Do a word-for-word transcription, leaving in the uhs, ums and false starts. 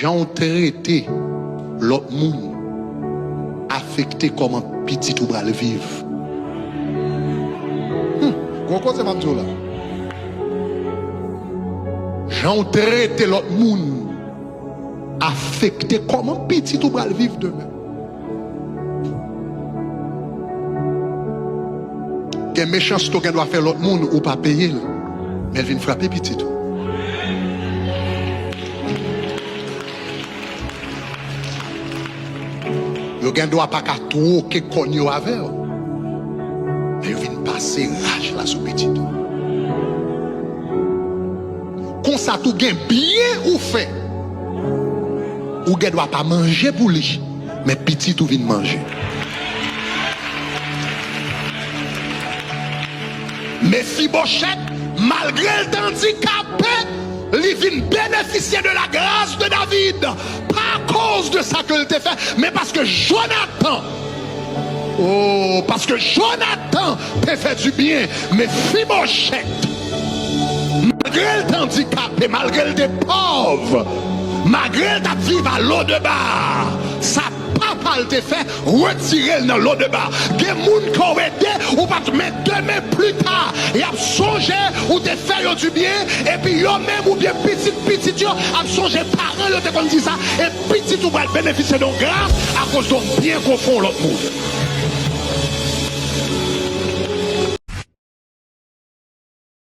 Jan w trete lòt moun afekte kòman pitit ou pral viv. Hmm, gwo koze m ap di w la. Jan w trete lòt moun afekte kòman pitit ou pral viv demen. Gen mechanste w gen dwa fè lòt moun, ou pa peye l, men l vin frape pitit ou. Yo gen dwa pa ka twoke kòn yo avè w, men yo vin pase raj la sou pitit ou. Konsa tou, gen byen ou fè, ou gen dwa pa manje pou li, men pitit ou vin manje. Mefibochèt, malgre l t andikape, li vin benefisye de la grâce de David, pa akoz de sa ke l te fè, men paske Jonatan, oh, paske Jonatan te fè dibyen, Mefibochèt, malgre l te andikape, malgre l te pòv, malgre l t ap viv a Lodeba, sa papa l te fè, retire l nan Lodeba. Gen moun ke w ede, ou pa t, men demen pli ta, y ap sonje ou te fè yo dibyen, epi yo menm oubyen pitit pitit yo ap sonje paran yo te konn di sa, e pitit ou pral benefisye de yon gras akoz de yon byen ke w fè yon lòt moun.